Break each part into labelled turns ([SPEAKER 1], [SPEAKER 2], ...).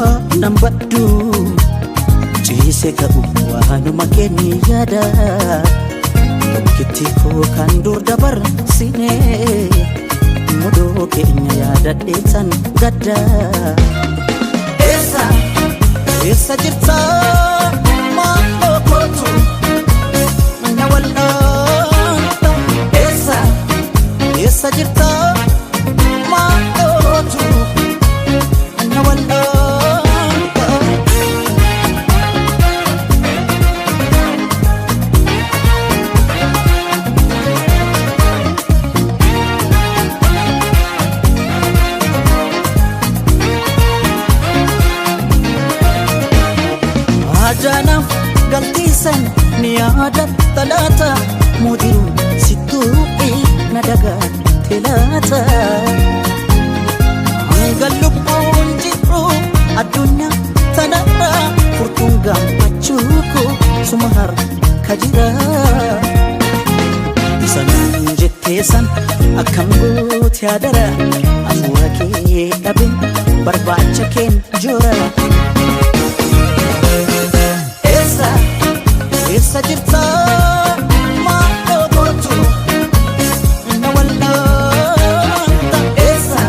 [SPEAKER 1] Ijarraa nan baddu ciise ka'u waanuma keenya yaada tokkitti koo kan dur dabarsine mudoo keenya yaadadheetan gadda. Eessa eessa jirta maaloo kootu na wal'aanta eessa eessa jirta maaloo kootu na wal'aanta. Ajaanaaf galtiisan ni yaadatta laata mudiruu sittuuqii na dagaate laata. Hanga lubbuun jiru addunyaa tanarra furtuun gammachuu koo suma harka jira. Isa naan jettee san akkam goote yaadara hafuura kee dhabeen barbaacha keen joora. Eessa eessa jirta maaloo kootu na wal'aanta eessa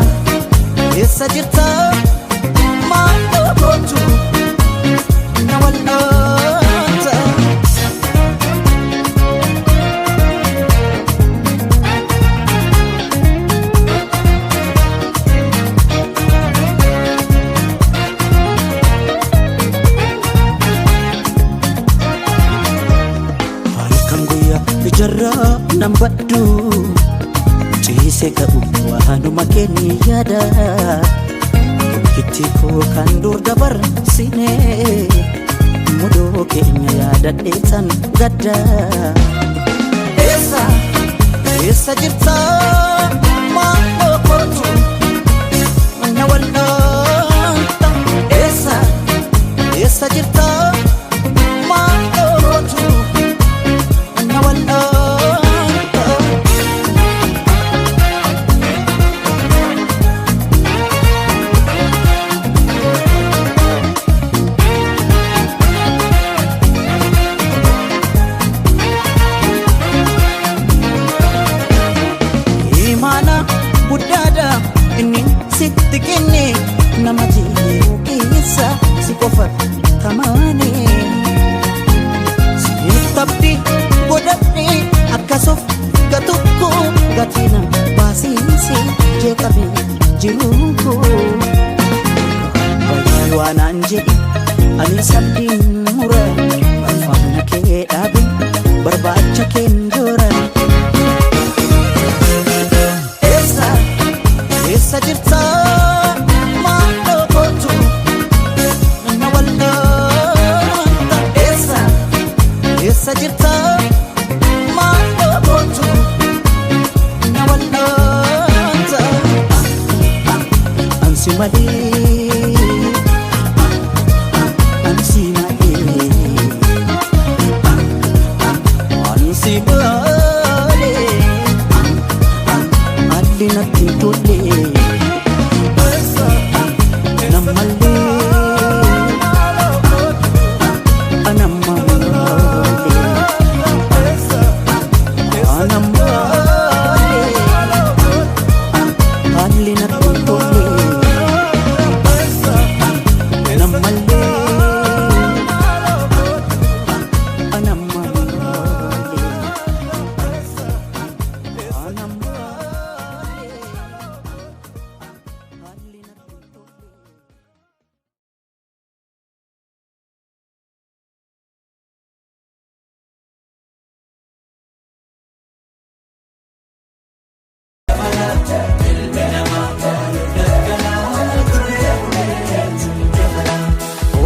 [SPEAKER 1] eessa jirta maaloo kootu na wal'aanta. Halkan guyyaa ijarraa nan baddu ciise ka'u waanuma keenya yaada tokkitti koo kan dur dabarsine mudoo keenya yaadadheetan gadda. Eessa eessa jirta maaloo kootu na wal'aanta eessa eessa jirta maaloo kootu na wal'aanta. Imaana guddaadha inni sitti kenne nama jiru keessa si qofa tamaane. Siif abdii godhadhe akkasuuf gatukko gatina baasiise jeeqame jiruun koo. Bayii waanaan jedhe ani sabdiin mura faana kee dhaabe barbaacha keen joora. Eessa eessa jirta maaloo kootu na wal'aanta eessa eessa jirta maaloo kootu na wal'aanta ansi malee ansi malee ansi malee haalli natti hin tolle nammallee anammallee anammallee haalli natti hin tolle nammallee anammallee anammallee haalli natti hin tolle.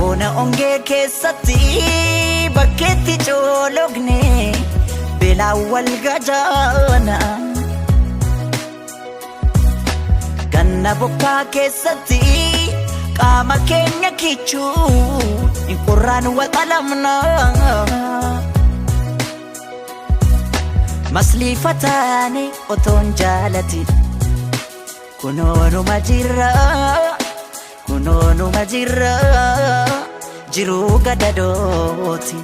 [SPEAKER 2] Ona ongee keessatti bakkeetti coologne beelaan wal gajaana. Ganna bokkaa keessatti qaama keenya kichuu qorraan wal qalamna. Masliifa taane otoon jaalatin kunoonuma jirra. Kunoo numa jirra jiruu gadadooti.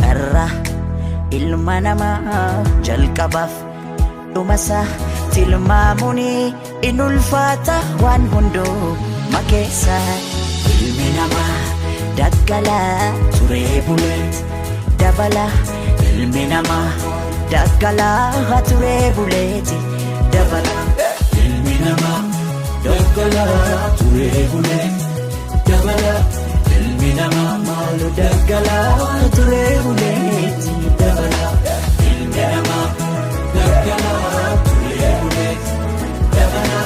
[SPEAKER 2] Dharraa ilma namaa jalqabaaf dhumasaa tilmaamuun in ulfaata waan hunduma keessa. Ilmi namaa daggalaa turee buleet dabala. Ilmi namaa daggalaa turee buleeti dabala.
[SPEAKER 3] Ilmi namaa daggalaa turee bulee dabala. Ilmi namaa maaloo daggalaa turee buleeti dabala. Ilmi namaa daggalaa turee bulee dabala.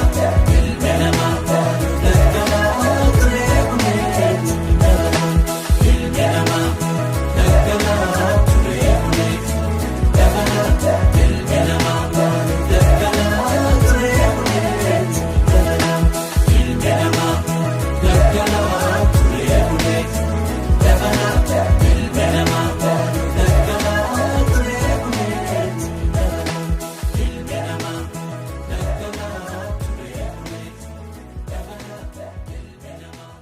[SPEAKER 3] Ilmi namaa maaloo daggalaa turee buleeti dabala. Ilmi namaa daggalaa turee bulee dabala. Ilmi namaa maaloo daggalaa turee buleeti dabala. Ilmi namaa daggalaa turee bulee dabala. Ilmi namaa maaloo daggalaa turee buleeti dabala. Ilmi namaa daggalaa turee bulee dabala. Ilmi namaa.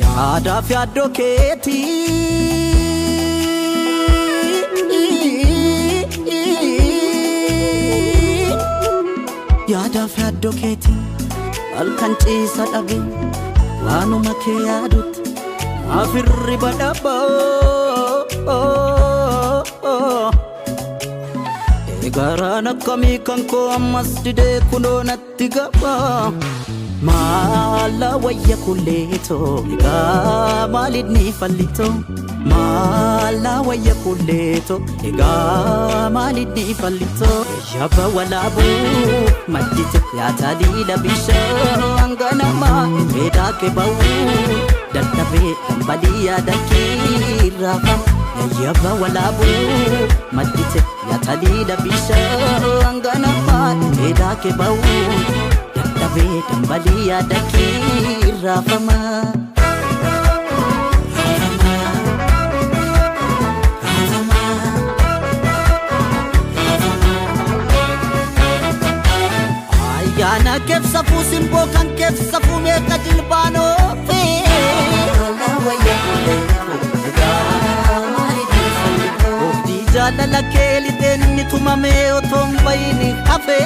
[SPEAKER 1] Yaadaaf yaaddoo keetii. Yaadaaf yaaddoo keetii halkan ciisa dhabe waanuma kee yaadutti naaf hirriba dhabaa. Eegaraan akkamii kan koo ammas didee kunoo natti gabaa. Maala wayya kulleetoo egaa maalinni fallitoo. Maala wayya kulleetoo egaa maalinni fallitoo. Yabba walaabuu maddite yaataliila bishaan ganamaa meedaa kee ba'uu dadhabee dambalii yaada kiirraafama. Yabba walaabuu maddite yaataliila bishaan ganamaa meedaa kee ba'uu dadhabee dambalii yaada kiirraafama. Ayyaana keef safuu simboo kan keef safuu meeqa jilbaanoofe. Oobdii jaalala kee lixeen inni tumamee otoo hin bahin hafe.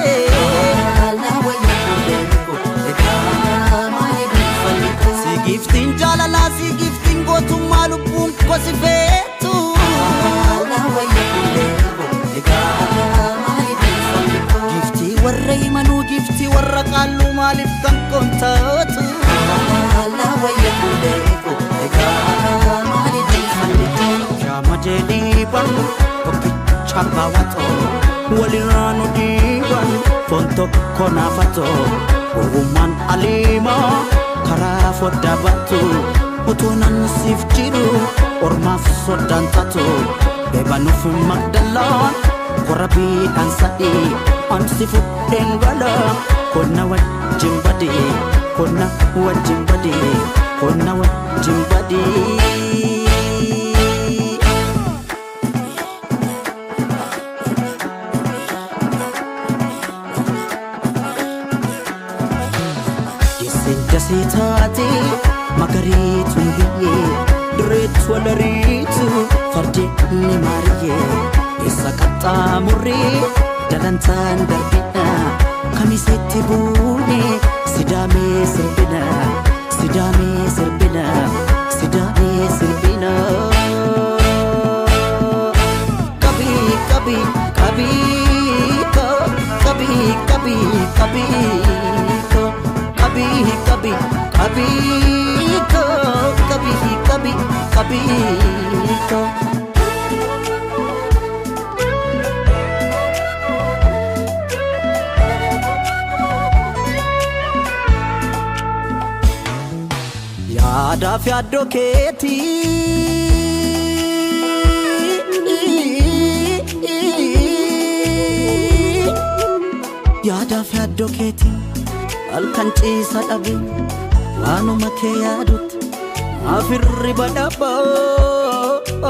[SPEAKER 1] Si giftiin jaalalaa si giftiin gootummaa lubbuun kosi feetu. Giftii warra himanuu giftii warra qaalluu maaliif kan koontaatu. Shaama jedhii barnu tokkicha baawwatoo walirraa nu dhiiban foon tokko naafatoo gowwummaan aliimaa karaa foddaa baatu utuu nan siif jiru ormaaf soddaan taatu beebanuuf magdalaan korra biidhaan sadii ansi fudheen gala konna wajjin badee konna wajjin badee konna wajjin badee. Deesseen dasee taate magariituun biyyee dureetu walariitu fardeenni maariyyee eessa qaxxaamurree dalantaan darbina kamisetti buune sidaamee sirbina sidaamee sirbina sidaamee sirbina. Qabii qabii qabii qabii qabii qabii qabii qabii qabii qabii qabii qabii. Yaadaaf yaaddoo keetii. Yaadaaf yaaddoo keetii halkan ciisa dhabe waanuma kee yaadutti naaf hirriba dhabaa.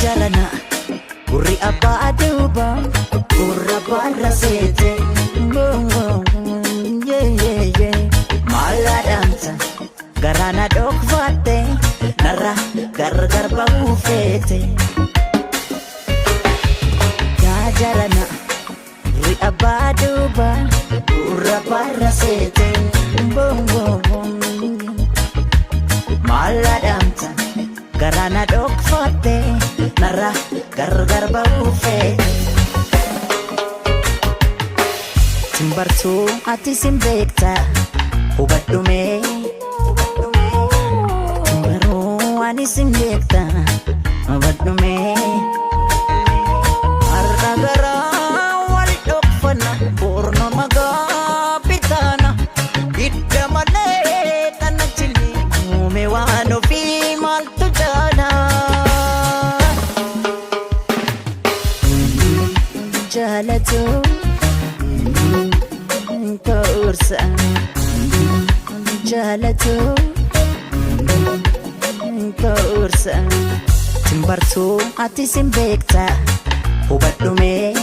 [SPEAKER 2] gargar ba'uu feete. Yaa jarana ri'a baaduuba gurra barra seete. Maal adamta garaana dhokfatte narra gargar ba'uu feete. Timbartuu ati sin beekta hubadhumee. Timbaruu ani sin beekta hubadhumee. Har'a garaa wal dhokfanna boorno magaa bitaana hidda malee xana chilli uume waan ofii maaltu jaala. Jaalatu koorsa jaalatu koorsa timbartuu ati sin beekta hubadhumee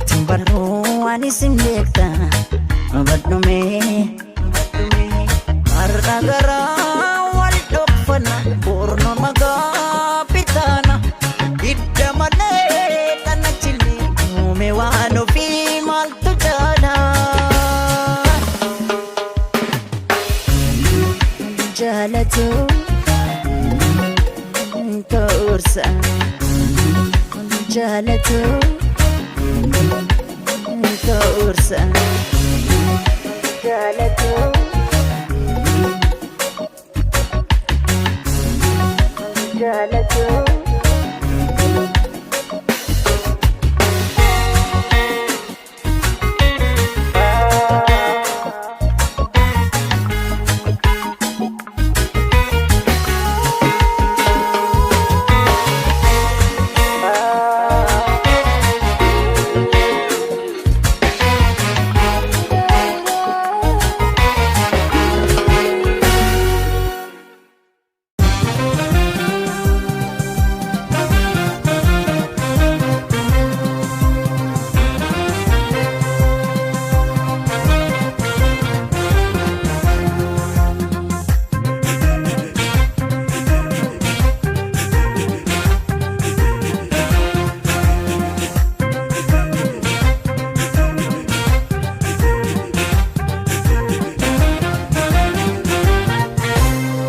[SPEAKER 2] timbartuu ani sin beekta hubadhumee. Har'a garaa wal dhokfanna boorno magaa bitaana hidda malee xana chilli uume waan ofii maaltu jaala. Jaalatu koorsa jaalatu koorsa jaalatu. Jaalatu.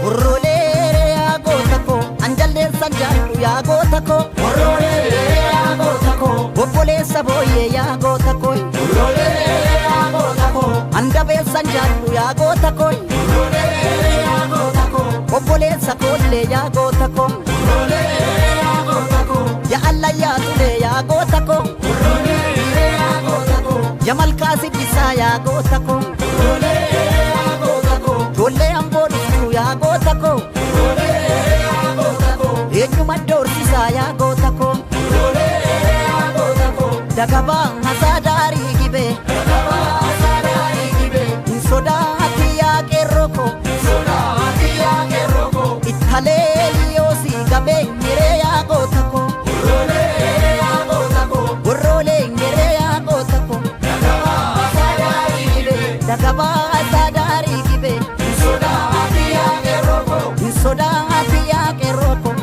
[SPEAKER 2] Horoolee yaa goota koo anjalleessa jaallu yaa goota koo. Horoolee yaa goota koo obboleessa booyyee yaa goota koo. Horoolee yaa goota koo andabeessa jaallu yaa goota koo. Horoolee yaa goota koo obboleessa koollee yaa goota koo. Horoolee yaa goota koo yaa allayyaa tulee yaa goota koo. Horoolee yaa goota koo yaa malkaa siddisaa yaa goota koo. Horoolee yaa goota koo ijoollee amboo dhuftuu yaa goota koo. Eenyuma doorsisaa yaa goota koo. Dagabaa hasaa daarii gibee. Hin sodaati yaa qeerroo koo. Ittalee liyoosii gabee miree yaa goota koo. Worroolee miree yaa goota koo. Dagabaa hasaa daarii gibee. Hin sodaati yaa qeerroo koo.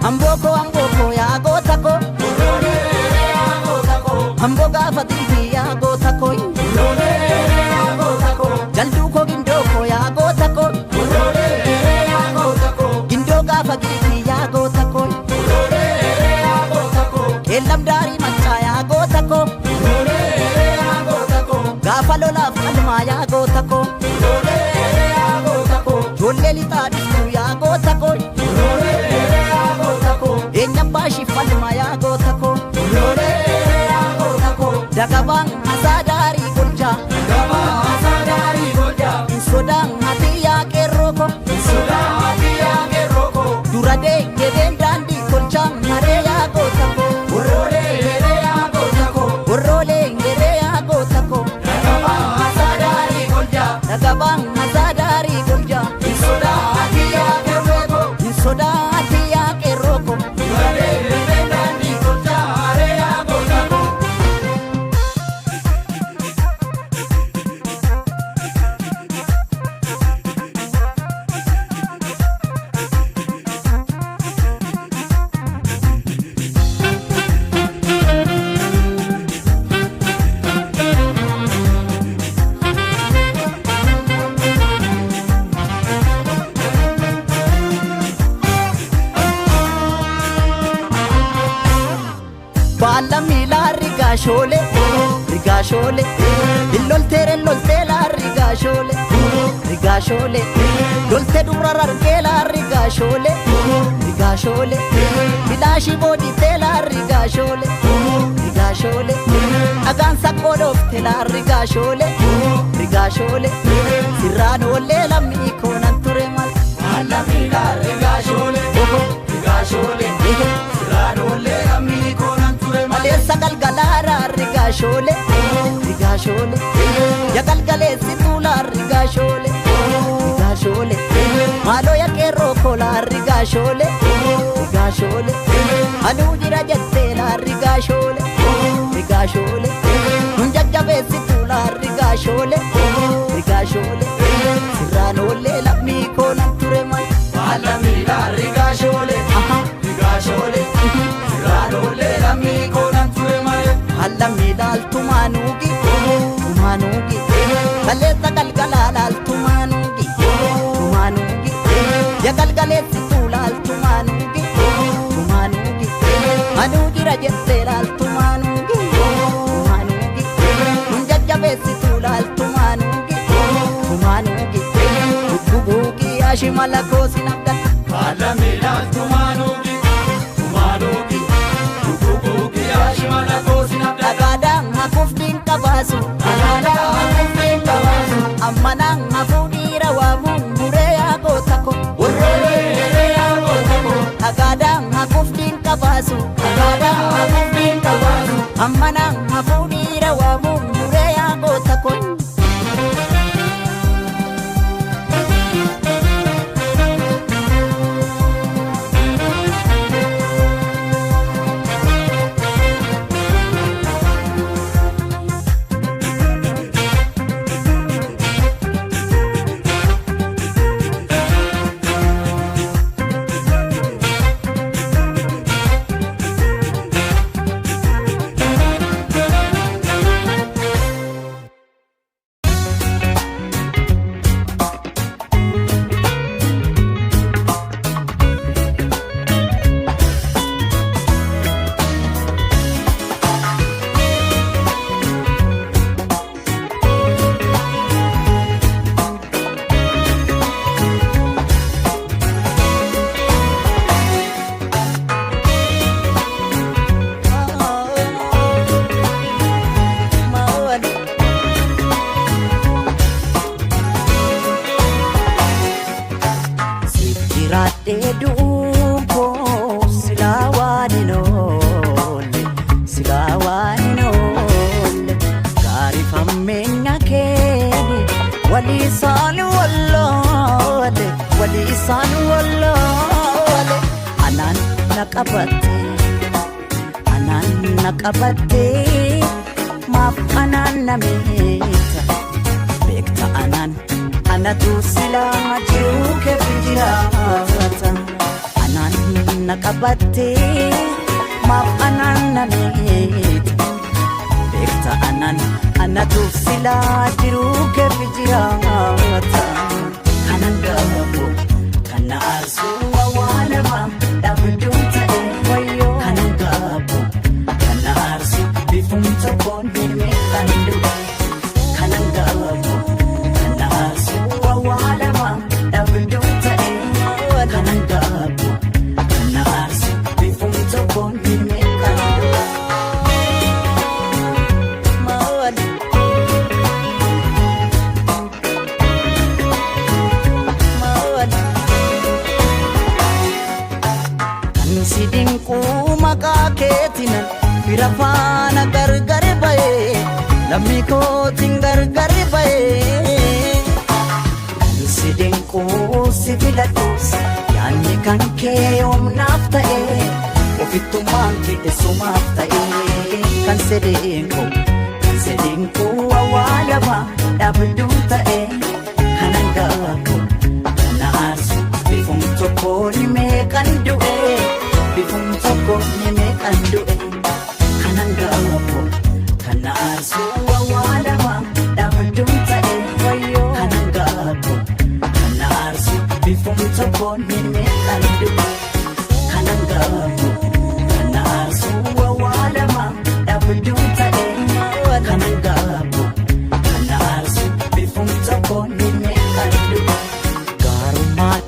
[SPEAKER 2] Amboko amboko yaa goota koo. Amboo gaafa xiifi yaa goota koo. Jalduu koo gindoo koo yaa goota koo. Gindoo gaafa giifi yaa goota koo. Keellam daarii maccaa yaa goota koo. Gaafa lolaaf qalmaa yaa goota koo. Ijoollee lixaa dhuftuu yaa goota koo. Eenyaan baashiif falmaa yaa goota koo. Dagabaan hasaa daarii golchaa. Hin sodaan ati yaa qeerroo koo. Dura deeggedeen daandii tolchaa haree yaa goota koo. Worroolee ngeree yaa goota koo. Dagabaan hasaa daarii golchaa. Rigaashoole rigaashoole illolteere lolteela rigaashoole rigaashoole lolte dura rargeela rigaashoole rigaashoole bilaashii booditeela rigaashoole rigaashoole dhagaan saqqoodhoofteela rigaashoole rigaashoole sirraan oollee lammii koonan ture mal.
[SPEAKER 3] Alamiidha rigaashoole rigaashoole sirraan oollee lammii koonan ture malee.
[SPEAKER 2] Maleessa galgalaara rigaashoole rigaashoole ya galgaleessi tuulaa rigaashoole rigaashoole maaloo ya qeerroo koolaa rigaashoole rigaashoole anuu jira jetteelaa rigaashoole rigaashoole nun jajjabeessi tuulaa rigaashoole rigaashoole sirraan oollee lammii koonan ture mal.
[SPEAKER 3] Alamiidha rigaashoole rigaashoole sirraan oollee lammii koonan ture malee.
[SPEAKER 2] Allamii laaltumaanuugi tumaanuugi kaleessa galgalaa laaltumaanuugi tumaanuugi ya galgaleessituu laaltumaanuugi tumaanuugi anuu jira jettee laaltumaanuugi tumaanuugi nun jajjabeessituu laaltumaanuugi tumaanuugi guggubuugi ashimala koosin abdata.
[SPEAKER 3] Alamiidha tumaanuugi tumaanuugi gugubuugi ashimala koosina dhadhaa.
[SPEAKER 2] Dhagaadhaan hafuuf dinqa baasu.
[SPEAKER 3] Dhagaadhaan hafuuf dinqa baasu.
[SPEAKER 2] Ammanaan hafuu dhiira waamuun muree yaa goota ko.
[SPEAKER 3] Warroolee yaa goota koo.
[SPEAKER 2] Dhagaadhaan hafuuf dinqa baasu.
[SPEAKER 3] Dhagaadhaan hafuuf dinqa baasu.
[SPEAKER 2] Ammanaan hafuu dhiira waamuun muree yaa goota ko. Siif jiraadhee du'uun koo silaa waan hin oolle, silaa waan hin oolle. Gaariif hammeenya keeni walii isaan walloole, walii isaan walloole. Anaan na qabatte, anaan na qabatte, maaf anaan na miita? Beekta anaan anatu silaa jiruu keef jiraata. Anaan na qabatte maaf anaan na miita? Beekta anaan anatu silaa jiruu keef jiraata. Kanan gaafo kana aarsu awwaalama dhabduun ta'e wayyoo. Kanan gaafo kana aarsu bifum tokkoon hirmee kan du'e. Kanan gaafo kana aarsu awwaalama dhabduun ta'e. Kanan gaafo kana aarsu bifum tokkoon hirmee kan du'e. Maali? Maali? Kan si dinquu maqaa keetinan fira faana gargar ba'ee lammii kootiin gargar ba'ee. Kan si dinquu si filadhuus yaadni kan kee yoomnaaf ta'ee ofittummaan kee sumaaf ta'ee. Kan si dinquu kan si dinquu awwaalama dhabduun ta'ee kanan gaafo kana aarsu bifum tokko ni meeqan du'e bifum tokko ni meeqan du'e kanan gaafo kana aarsu awwaalama dhabduun ta'e wayyoo kanan gaafo kana aarsu bifum tokko ni meeqan du'e kanan gaafo kana aarsu awwaalama dhabduun ta'e.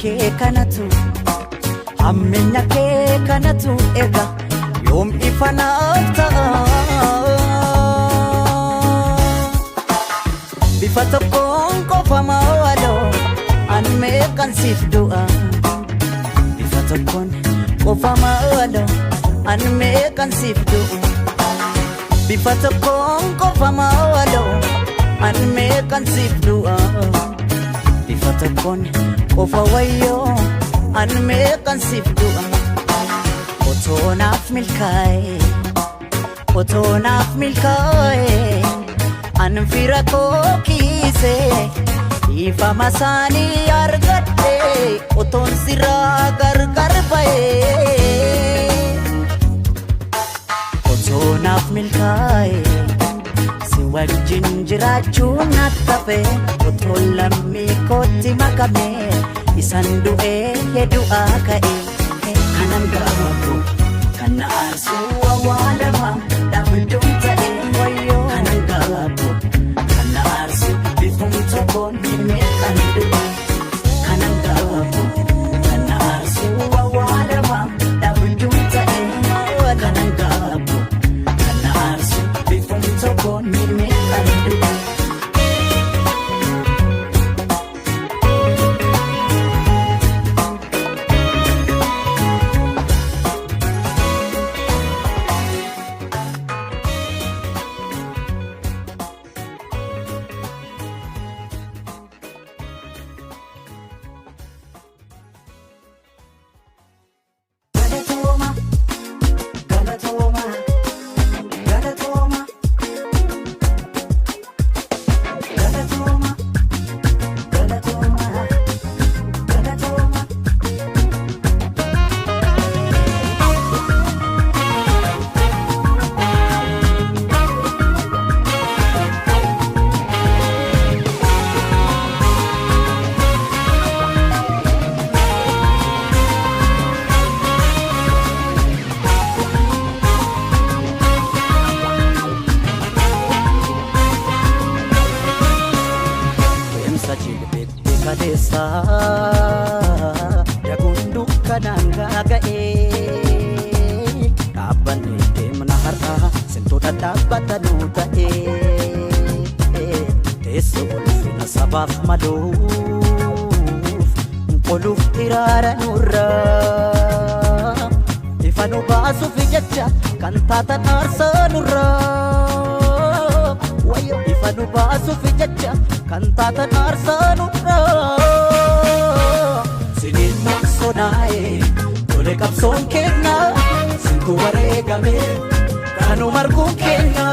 [SPEAKER 1] kee kanatu, hammeenya kee kanatu egaa yoom ifa naaf ta'a? Bifa tokkoon qofa maaloo an meeqan siif du'a? Bifa tokkoon qofa maaloo an meeqan siif du'a? Bifa tokkoon qofa maaloo an meeqan siif du'a? Bifa tokkoon qofa wayyoo an meeqan siif du'a? Otoo naaf milkaa'e, otoo naaf milkaa'e, an fira koo kiise dhiifama isaanii argadhe, otoon sirraa gargar ba'e. Otoo naaf milkaa'e, si wajjin jiraachuun natti hafe, otoo lammii kootti makame isan du'ee du'aa ka'e. Kanan gaafatu kan na aarsu awwaalama dhabduun ta'e wayyoo. Kanan gaafatu kan na aarsu bifum tokkoon meeqan du'e. Kanan gaafatu kan na aarsu awwaalama dhabduun ta'e. Kanan gaafatu kan na aarsu bifum tokkoon meeqan du'e. Galatooma, galatooma, galatooma, galatooma, galatooma, galatooma. Deemsa jilbeetti kaleessa daguun dukkanaan gaaga'ee, dhaabbanne deemna har'a sintoota dhaabbatanuu ta'ee, teessoo ulfina sabaaf maluuf qoluuf hiraara nurra, ifa nu baasuuf jecha kan taatan aarsaa nurra. Wayyo, ifa nu baasuuf jecha kan taatan aarsaa nurra. Siniin maqsonaa'e tole qabsoon kenna, sintu wareegame kanu marguun keenya.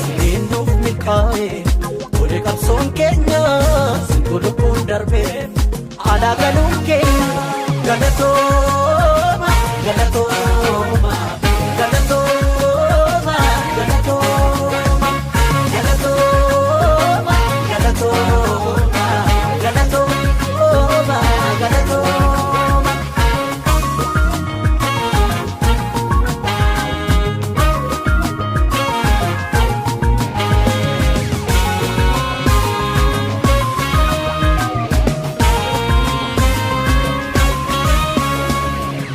[SPEAKER 1] Siniin nuuf milkaa'e tole qabsoon keenya, sintu lubbuun darbe alaa galuun keenya. Galatooma, galatooma, galatooma, galatooma, galatooma, galatooma, galatooma, galatooma.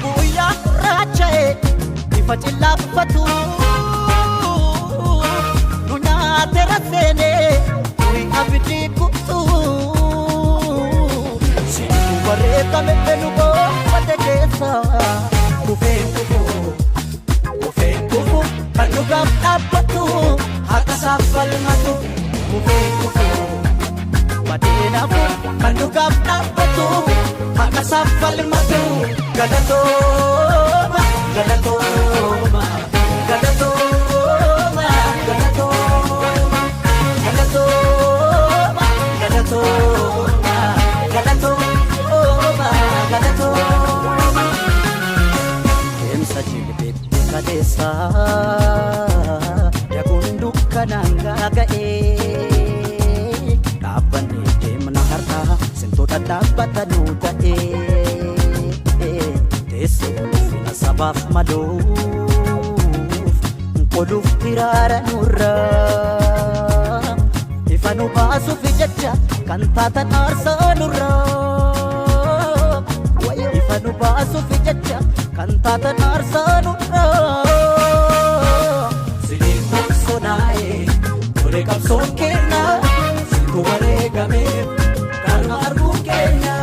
[SPEAKER 1] Guyyaa gurraacha'e bifa cillaaffatu nu nyaateera seenee nuyi abidii kutuu. Sintu wareegame nu goofate keessa kufee kufu, kufee kufu, kan dhugaaf dhaabbatu haqa isaaf falmatu. Kufee kufu, badeenafu, kan dhugaaf dhaabbatu haqa isaaf falmatu. Galatooma, galatooma, galatooma, galatooma, galatooma, galatooma, galatooma, galatooma. Deemsa jilbeetti kaleessa daguun dukkanaan gaaga'ee, dhaabbanne deemna har'a sintoota dhaabbatanuu ta'ee, teessoo ulfina sabaaf maluuf qoluuf hiraara nurra, ifa nu baasuuf jecha kan taatan aarsaa nurra.
[SPEAKER 2] baasuuf jecha kan taatan aarsaa nurraa.
[SPEAKER 3] Siniin sodaa'e tole qabsoon keenya situ wareegameef kan arguun keenya.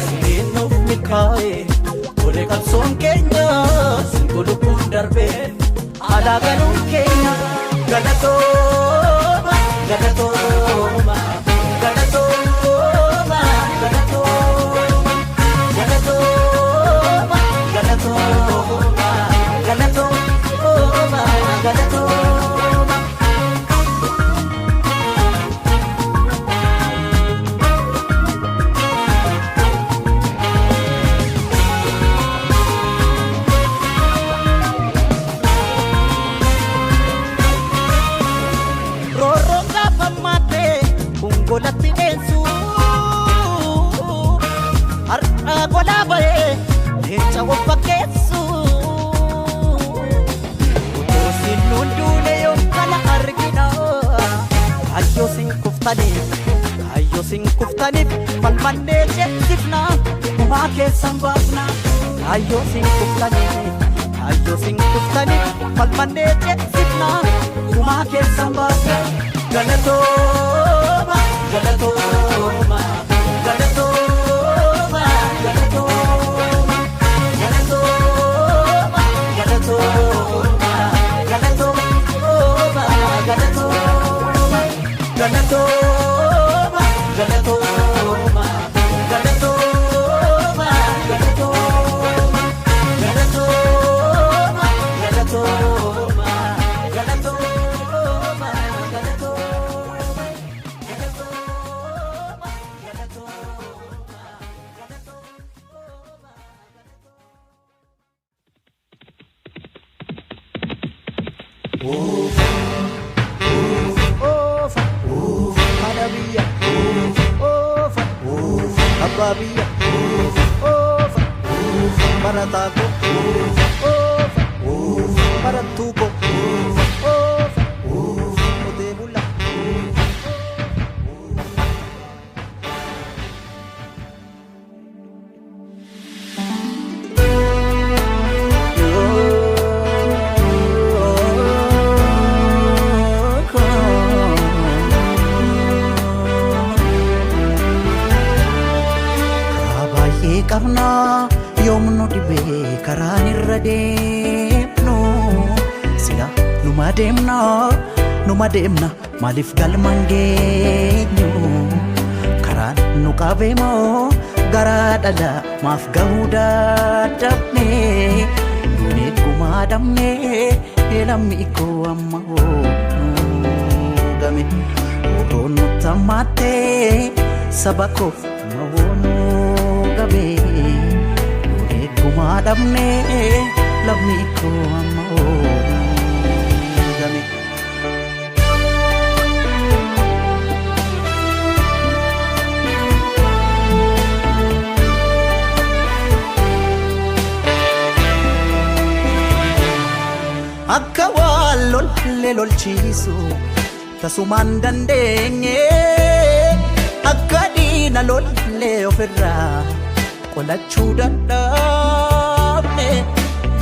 [SPEAKER 3] Siniin nuuf milkaa'e tole qabsoon keenya situ lubbuun darbeef
[SPEAKER 2] Alaa galuun keenya.
[SPEAKER 3] Galatooma, galatooma, galatooma, galatooma, galatooma, galatooma, galatooma, galatooma.
[SPEAKER 2] Roorroon gaafa maattee kun golatti dheensu. Har'a golaa bahee leenca of fakkeessu. Otoo siin nuun duune yoom kana argina. Kaayyoo siin kuftaniif, kaayyoo siin kuftaniif falmannee ceesifna. Gumaa keessan baafna. Kaayyoo siin kuftaniif, kaayyoo siin kuftaniif falmannee ceesifna. Gumaa keessan baafna.
[SPEAKER 3] Galatooma, galatooma, galatooma, galatooma, galatooma, galatooma, galatooma, galatooma, galatooma, galatooma, galatooma, galatooma, galatooma, galatooma, galatooma, galatooma, galatooma, galatooma.
[SPEAKER 2] Oofa haadha biyya, oofa abbaa biyya, oofa barataa ko, oofa barattuu ko, oofa qotee bulaa.
[SPEAKER 1] Karaa baay'ee qabna yoom nu dhibee karaan irra deemnu sila numa deemna, numa deemna, maaliif galma hin geenyu? Karaan nu qabeemoo garaa dhala maaf gahuu dadhabne? Duunee gumaa dhabne lammi koo amma hoo nu game Oroon nutti hammaattee saba koof amma hoo nu gabe Duunee gumaa dhabne lammi koo amma hoo nu game.
[SPEAKER 2] Akka waan lollee lolchiisu tasumaan dandeenye, akka diina lollee ofirraa qolachuu dadhabne,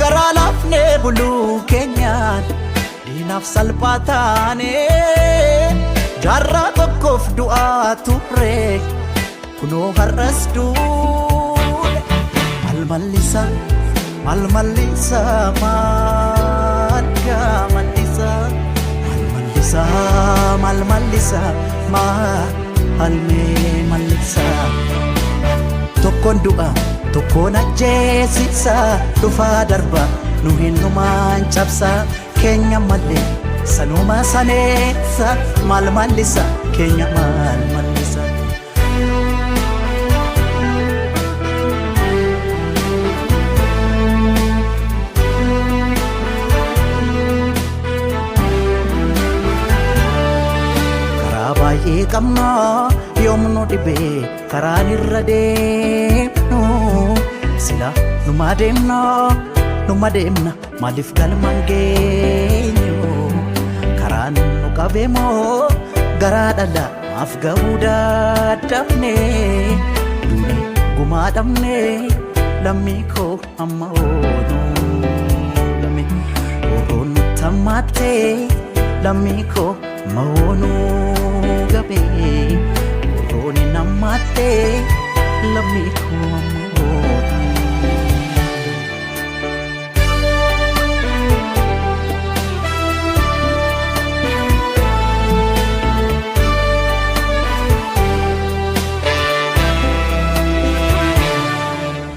[SPEAKER 2] garaa laafnee buluu keenyaan diinaaf salphaa taane. Jaarraa tokkoof du'aa turre, kunoo har'as duune.
[SPEAKER 1] Maal mallisa, maal mallisa, maal gaamallisa, maal mallisa, maal mallisa, maal mee mallisa? Tokkoon du'a, tokkoon ajjeesisa, dhufaa darba nu hinnumaan cabsa, keenya malee sanuma saneessa. Maal mallisa keenya, maal mallisa? Karaa baay'ee qabna yoom nu dhibee karaan irra deemnu sila numa deemna, numa deemna, maaliif galma hin geenyu? Karaan nu qabeemoo garaa dhala maaf gahuu dadhabne? Duune gumaa dhabne. lammii koo amma oonuu game. Roorroon nutti hammaattee lammii koo amma oonuu game. Roorroon hin hammaattee lammii koo amma oonuu.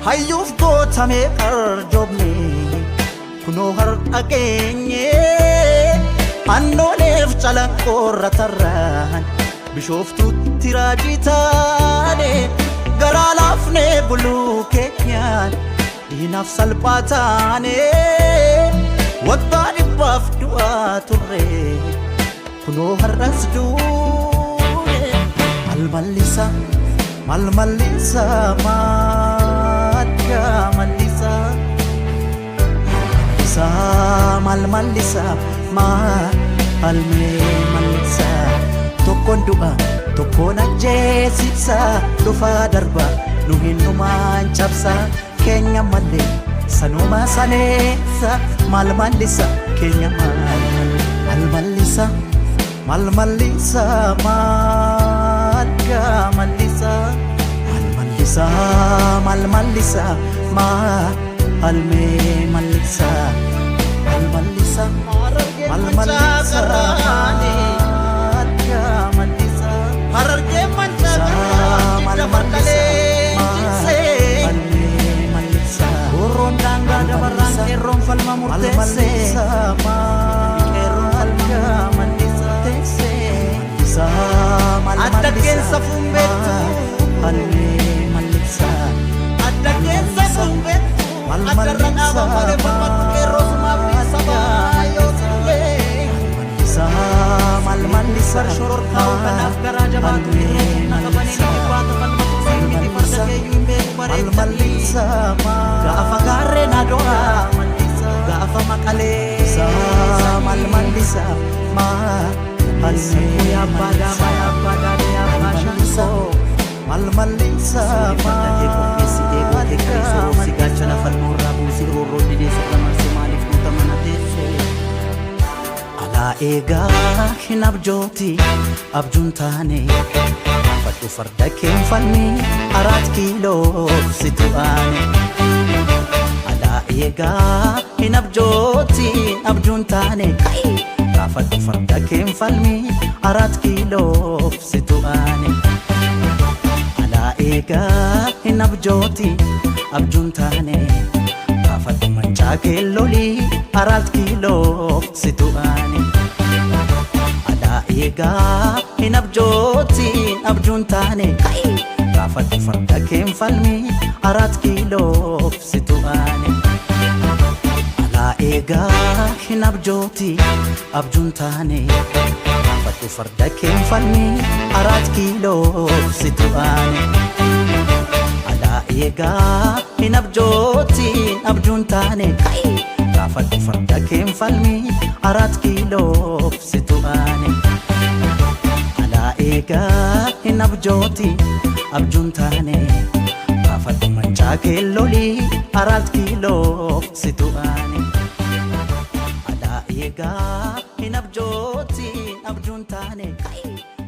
[SPEAKER 1] Hayyuuf gootamee arjoomne kunoo har'a geenye, annooleef calanqoorra tarraan Bishooftuutti raajii taane, garaa laafnee buluu keenyaan diinaaf salphaa taane. Waggaa 100f du'aa turre, kunoo har'as duune. Maal mallisa, maal mallisa, maal mallisa, mallisa, maal mallisa, maal mee mallisa. Tokkoon du'a, tokkoon ajjeesisa, dhufaa darba nu hinnumaan cabsa, keenya malee sanuma saneessa. Maal mallisa keenya, maal maal mallisa, maal mallisa, maal mallisa, maal mallisa, maal mallisa, maal mee mallisa, maal mallisa, maal mallisa, maal mallisa,
[SPEAKER 2] Harargee mancaa
[SPEAKER 1] maal
[SPEAKER 2] garraa dabarkalee jigsee.
[SPEAKER 1] Maal mee mallisa.
[SPEAKER 3] Roorroon daangaa dabarraan qeerroon falma murteessee.
[SPEAKER 1] Qeerroon falma murteessee.
[SPEAKER 2] Adda keessa fuun beektu.
[SPEAKER 1] Maal mee mallisa.
[SPEAKER 2] Adda keessa fuun beektu. Addarra dhaaban malee falmattu qeerroo sumaaf ni sabaa yoo turre.
[SPEAKER 1] Mallisa, maal mallisa.
[SPEAKER 3] Bar shororkaa'u kanaaf garaa jabaatu, irree humna qabanii ni jibbaata falmatu, siin miti farda keeyyuu hin beeku bareechanii. Gaafa gaarreen ado'aa, gaafa maqalee.
[SPEAKER 1] Maal mallisa, maal
[SPEAKER 3] Sakkoo yaabbaa daamaa yaabbaa daadee yaabbaa shankoo.
[SPEAKER 1] Maal mallisa.
[SPEAKER 3] Farda kee qopheessi, eeguu kee qarii soroorsi, gaachana falmoorraa buusii, roorroo didee sirra marsee maaliif guuta mana teessee.
[SPEAKER 1] Alaa eegaa hin abjooti abjuun taane, fadhu farda keen falmi 4 kiiloo situ aane. Alaa eegaa hin abjooti abjuun taane, gaafadhu farda keen falmi 4 kiiloo situ aane. Alaa eegaa hin abjooti abjuun taane, gaafadhu mancaa keellolii 4 kiiloo situ aane. Alaa eegaa hin abjooti abjuun taane, gaafadhu farda keen falmi 4 kiiloo situ aane. Alaa eegaa hin abjooti abjuun taane, gaafadhu farda keen falmi 4 kiiloo situ aane. Alaa eegaa hin abjooti abjuun taane, gaafadhu farda keen falmi 4 kiiloo situ aane. Alaa eegaa hin abjooti abjuun taane, gaafadhu mancaa keellolii 4 kiiloo situ aane. Alaa eegaa hin abjooti abjuun taane,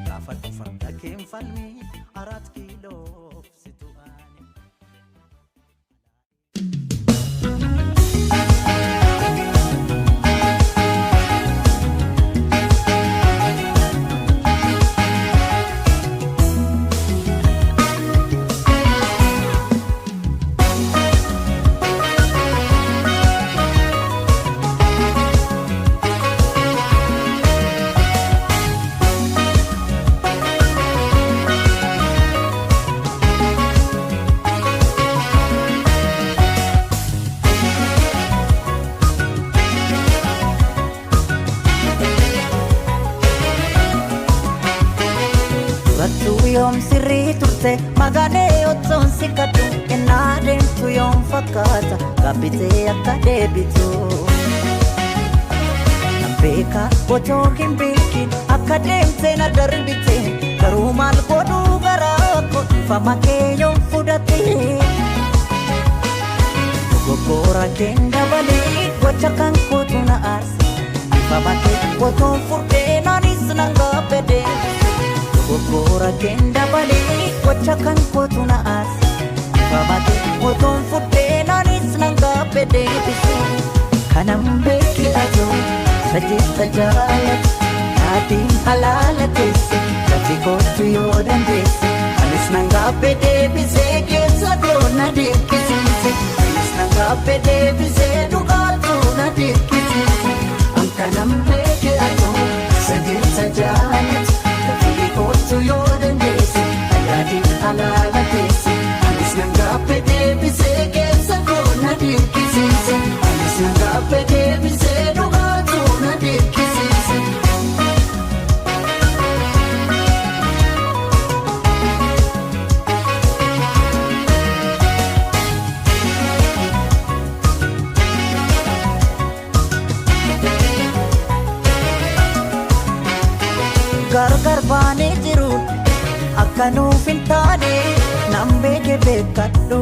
[SPEAKER 1] gaafadhu farda keen falmi 4 kiiloo situ aane.
[SPEAKER 2] Durattuu yoom sirrii turte magaalee ottoon si kadhu, ennaa deemtu yoom fakkaata gaabbitee akka deebitu. Nan beeka otoo hin beekin akka deemte na darbite, garuu maal godhuu garaa koo dhiifama kee yoom fudhate.
[SPEAKER 1] keen dabalee gocha kan kootu na aarse. Ifa bakkee otoon furdee naanis nan gaabbee deebise. Dogoggora keen dabalee gocha kan kootu na aarse. Ifa bakkee otoon furdee naanis nan gaabbee deebise. Kanan beeki atoo sajeessa jaalatu yaatiin halaala teesse lafi kootu yoo dandeesse. Anis nan gaabbee deebisee keessa koo na dinqisiise. Anis nan gaabbee deebisee dhugaatu na dinqisiise. Ankanan beeke atoo sajeessa jaalatu lafi kootu yoo dandeesse yaatiin halaala teesse. Anis nan gaabbee deebisee keessa koo na dinqisiise. Anis nan gaabbee deebisee dhugaatu na dinqisiise. Gargar baanee jiru akka nuuf hin taane nan beeke beekadhu.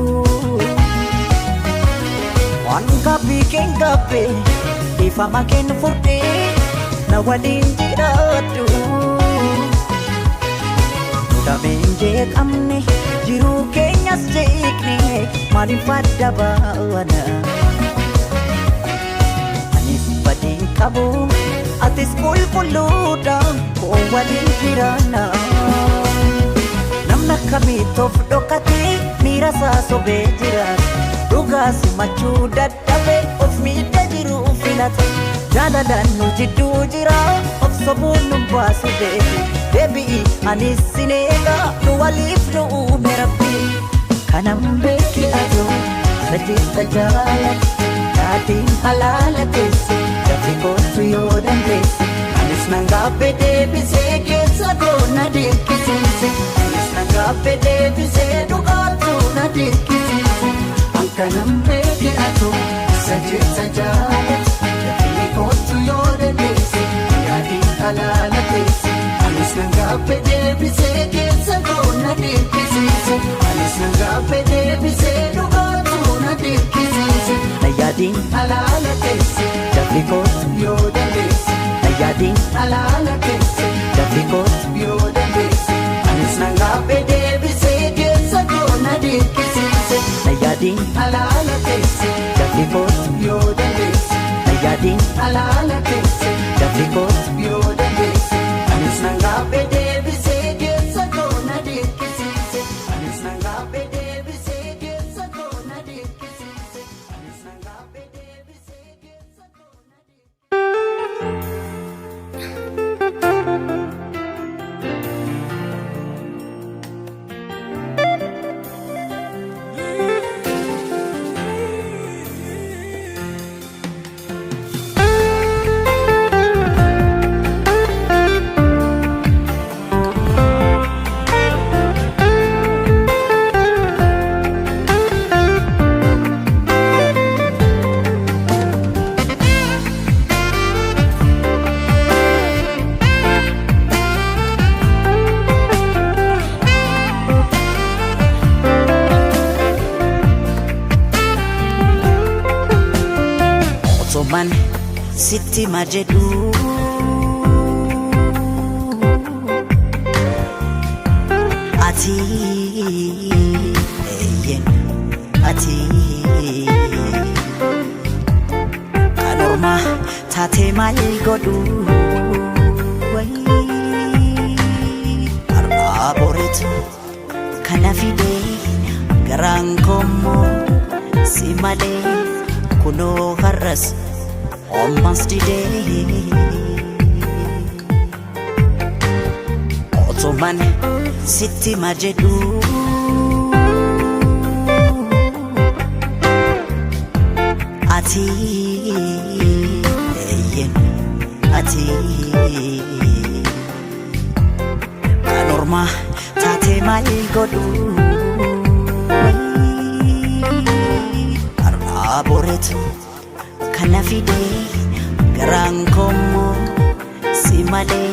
[SPEAKER 1] Waan gaaffii keen gaaffee ifama keen furdee na waliin jiraadhu. Dameen jeeqamne jiruu keenyas jeeqne maaliif adda baana? Anis badii qabu atis qulqulluudha koo waliin jiraanna. Namni akkamitti of dhokatee miira isaa sobee jiraata. Dhugaa simachuu dadhabee of miidha jiru filata. Jaalalaan nu jidduu jira of sobuun nu baasu beeku. Deebi'i anis sin eega nu waliif nu uume rabbi. Kanan beeki atoo sajeessa jaalatu yaatiin halaala teesse lafi kootu yoo dandeesse. Anis nan gaabbee deebisee keessa koo na dinqisiise. Anis nan gaabbee deebisee dhugaatu na dinqisiise. Ankanan beeke atoo sajeessa jaalatu lafi kootu yoo dandeesse yaatiin halaala teesse. Anis nan gaabbee deebisee keessa koo na dinqisiise. Anis nan gaabbee deebisee dhugaatu na dinqisiise. Nayyaadiin halaala teesse lafi kootu yoo dandeesse. Nayyaadiin halaala teesse lafi kootu yoo dandeesse. Anis nan gaabbee deebisee keessa koo na dinqisiise. Nayyaadiin halaala teesse lafi kootu yoo dandeesse. Nayyaadiin halaala teesse lafi kootu yoo dandeesse. Anis nan gaabbee deebisee keessa koo na dinqisiise. Anis nan gaabbee deebisee keessa koo na dinqisiise. Anis nan gaabbee deebisee keessa koo na dinqisiise. Otoman sitti ma jedhu ati eeyyen ati kan ormaa taatee maal godhu har'aa boreetu kana fide garaan koommoo si malee kunoo har'as hommas didee. Otoman sitti ma jedhu ati eeyyen ati kan ormaa taatee maal godhu har'aa boreetu kana fide garaan koommoo si malee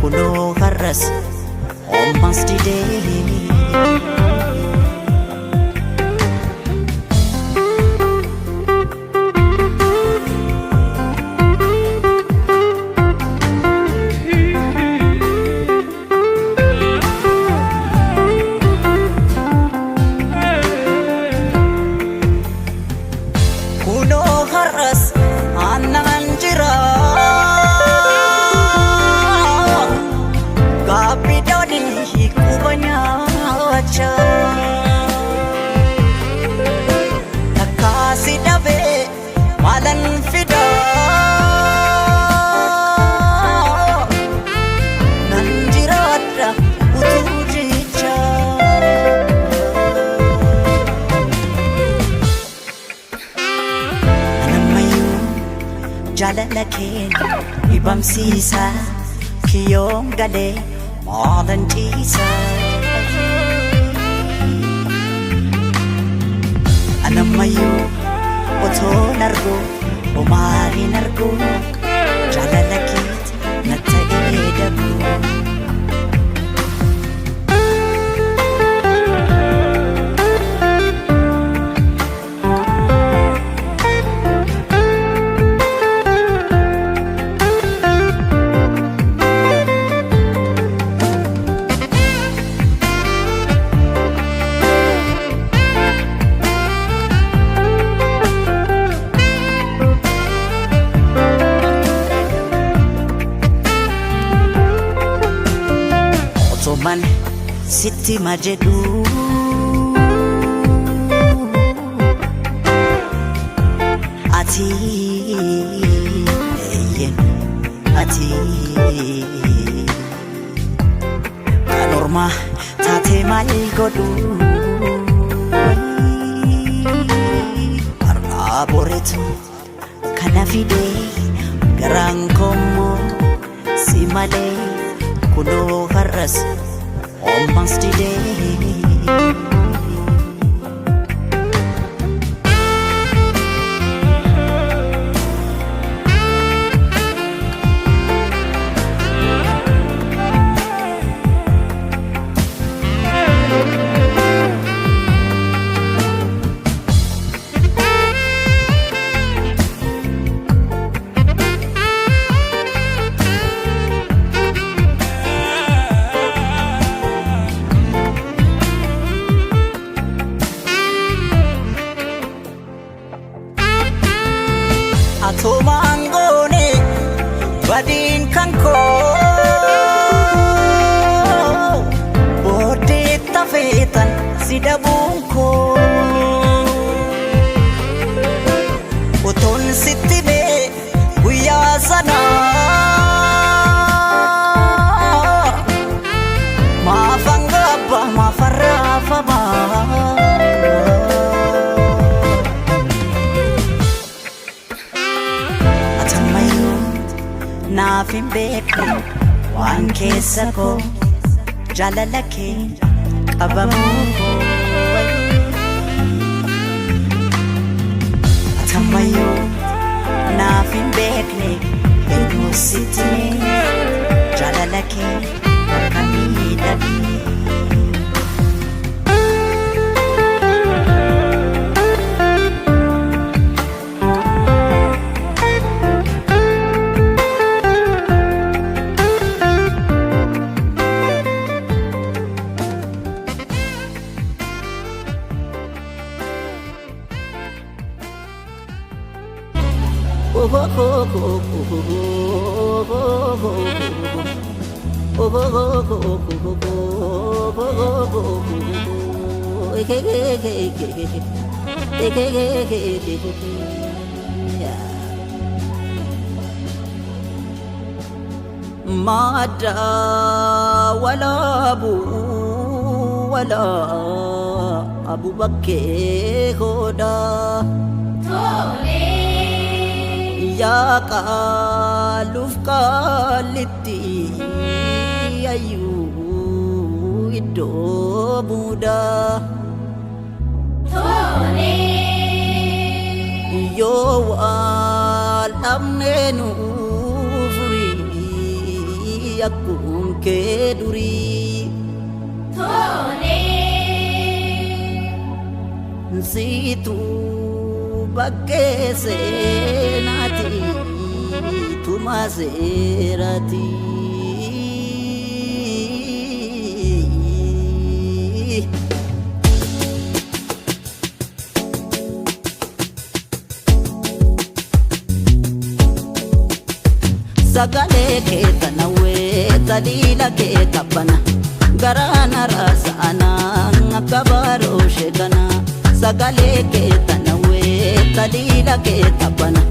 [SPEAKER 1] kunoo har'as hommas didee. Jaalala keen dhibamsiisa kiyyoon galee maalan ciisa. Anammayyuu otoon argu homaa hin argu jaalala keet na ta'ee dagu. Otoman sitti ma jedhu ati eeyyen ati kan ormaa taatee maal godhu har'aa boreetu kana fide garaan koommoo si malee kunoo har'as hommas didee. Atumaan goone badiin kan koo booddee tafeetan si dhabuun koo utuun sitti mee guyyaa sana maafan gaabba maafan raafama. Atammayyuu naaf hin beekne waan keessa koo jaalala kee qabamuu koo. Atammayyuu naaf hin beekne eenyu sitti mee jaalala kee akka miidhagee.
[SPEAKER 2] Madda walaabu walaabu bakkee hoodaa. Yaa qaaluuf qaalitti ayyuu iddoo buudaa. Yoo wal dhabnee nu furii akkum kee durii. Siitu bakkee seenaati tumaa seeraati. Sagalee kee tanawwee taliila kee taphana garaana raasa'ana akka baaroo sheekana. Sagalee kee tanawwee taliila kee taphana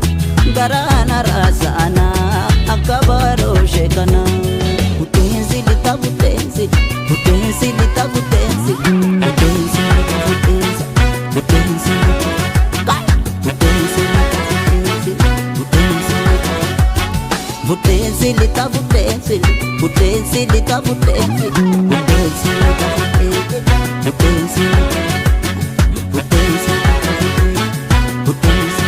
[SPEAKER 2] garaana raasa'ana akka baaroo sheekana. Buteensi lixa buteensi buteensi lixa buteensi buteensi lixa buteensi buteensi lixa buteensi lixa buteensi buteensi lixa. Buddeensi lixa buddeensi buddeensi lixa buddeensi buddeensi buddeensi.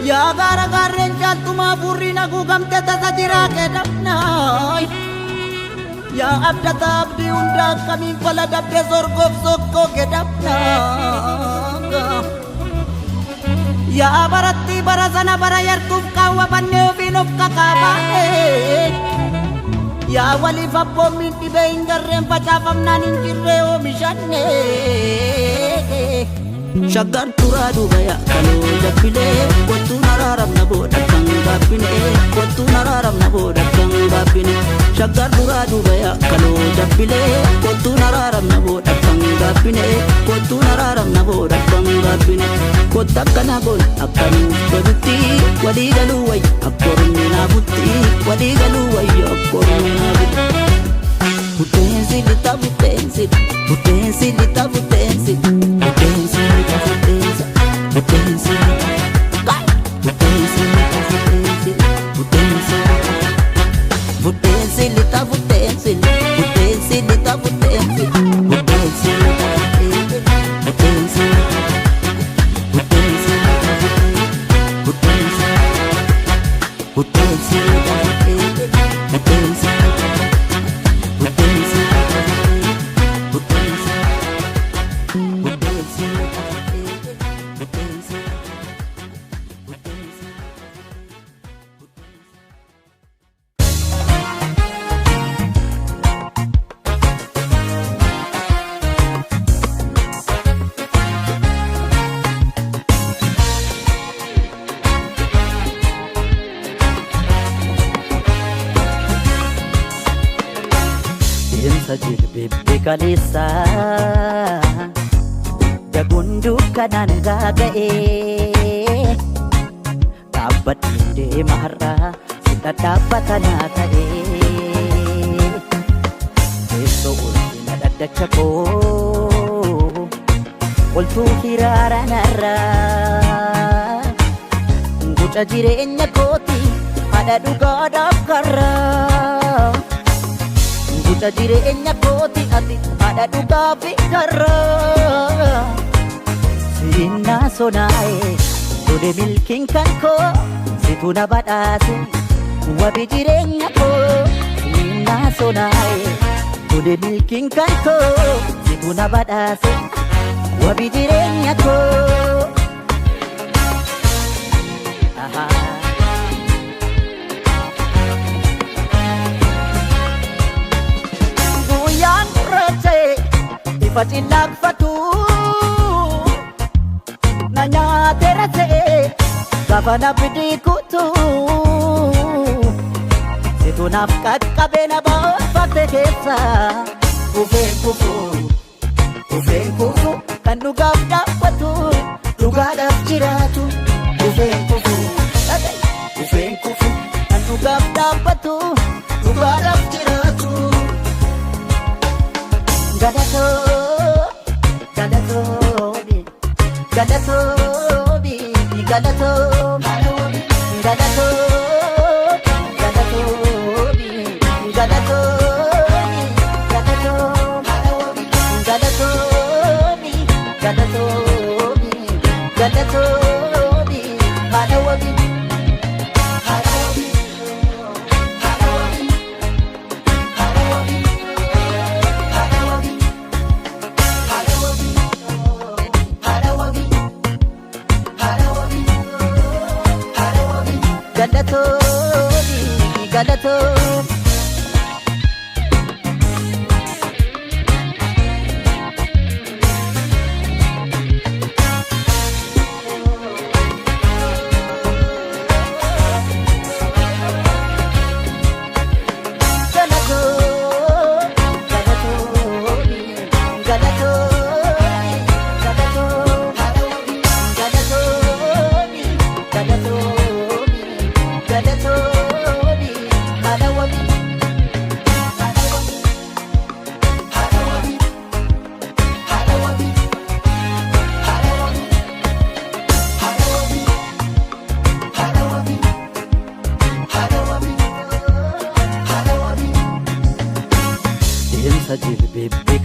[SPEAKER 3] Yaa gaara gaarreen caaltumaa burri naguugamte tasa jiraa keedhamnaay. Yaa abdata abdii hunda akkamiin fala dabdee sorgoof sokkoo kedhamnaa. Yaa barattii bara sana bara yartuuf qaawwa bannee ofiin of kakaabaa. Yaa waliif abboommiin dhibee hin garreen facaafamnaan hin jirree oomishanne.
[SPEAKER 2] Shaggar turaa duuba yaakaloo jabbilee kottuun araaramna booda kan gaabbine kottuun araaramna booda kan gaabbine shaggar duraa duuba yaakaloo jabbilee kottuun araaramna booda kan gaabbine kottuun araaramna booda kan gaabbine kotta akkana goon akkanuuf tolutti walii galuu wayya akkormi naabutti walii galuu wayya akkormi naabutti. Buddeensi lixa buddeensi buddeensi lixa buddeensi buddeensi lixa buddeensi buddeensi lixa buddeensi lixa buddeensi buddeensi buddeensi lixa buddeensi buddeensi lixa buddeensi buddeensi lixa buddeensi buddeensi buddeensi buddeensi lixa buddeensi buddeensi buddeensi buddeensi buddeensi buddeensi.
[SPEAKER 1] Deemsa jilbeebbe kaleessa Daguun dukkanaan gaaga'ee Dhaabbadheen deema har'aa si dhadhaabbata naa ta'ee Teessoo ulfina dhaddacha koo Oltuu hiraara narraa Guca jireenya kooti haadha dhugaadhaaf karraa Guca jireenya kooti ati haadha dhugaa fi karraa. Sinnaa sonaa'e tole milkiin kan koo situ na badhaase wabi jireenya koo. Sinnaa sonaa'e tole milkiin kan koo situ na badhaase wabi jireenya koo. Ahaa.
[SPEAKER 2] Guyyaan gurraacha'e ifa cillaaqfatu na nyaateera ta'e gaafa na bidii kutu situ naaf qaqqabe na baafate keessa kufeen kufu kufeen kufu kan dhugaaf dhaabbatu dhugaadhaaf jiraatu kufeen kufu kufeen kufu kan dhugaaf dhaabbatu dhugaadhaaf jiraatu. Galatoo, galatoomi, galatoomi, galatoomi, galatoo, galatoomi, galatoomi, galatoomi, galatoomi, galatoomi, galatoomi, haadha wabii, haadha wabii, haadha wabii, haadha wabii. Haadha wabii, haadha wabii, haadha wabii, haadha wabii, haadha wabii.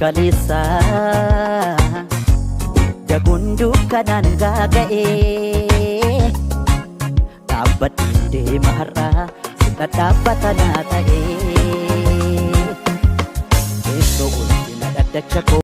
[SPEAKER 1] Kaleessa jaguun dukkanaan gaaga'ee dhaabbadheen deema har'aa si dhadhaabbata naa ta'ee teessoo ulfina dhaddacha koo.